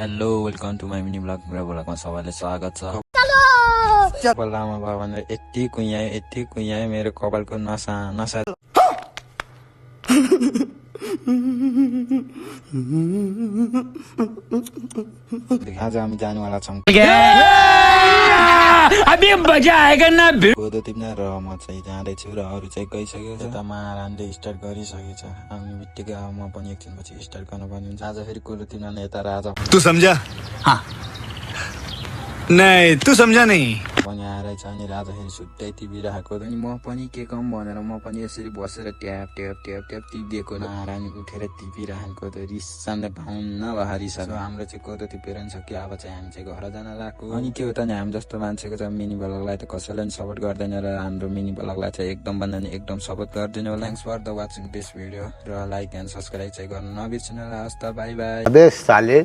Hello welcome to my mini blog. मेरो ब्लगमा सबैलाई स्वागत छ। कपाल लामा भयो भनेर यति कुहियाए मेरो कपालको नसा आज हामी जानुवाला छौँ कोदो टिप्न र म चाहिँ जाँदैछु र अरू चाहिँ गइसकेको छ। यता महारानीले स्टार्ट गरिसकेको छ। हामी बित्तिकै म पनि एकछिनपछि स्टार्ट गर्नुपर्ने हुन्छ। आज फेरि कोदो टिप्न यता राजा तू समझा? हाँ नहीं तू समझा नहीं। पनि आएर चाहिँ अनि राजा फेरि छुट्टै टिपिरहेको अनि म पनि के कम भनेर म पनि यसरी बसेर ट्याप ट्याप ट्याप ट्याप टिपिदिएको। महारानी उठेर टिपिरहेको त रिसाले भाउन्न रिसाएको। हाम्रो चाहिँ कोदो टिपेर नि सक्यो। अब चाहिँ हामी चाहिँ घर जान लाग्यो। अनि के हो त नि हामी जस्तो मान्छेको चाहिँ मिनी ब्लगलाई त कसैले पनि सपोर्ट गर्दैन र हाम्रो मिनी ब्लगलाई चाहिँ एकदम भन्दा नि एकदम सपोर्ट गरिदिनु होला। Thanks for the watching this video र लाइक एन्ड सब्सक्राइब चाहिँ गर्नु नबिर्सिनु होला। हस् त बाई बाई। अबे साले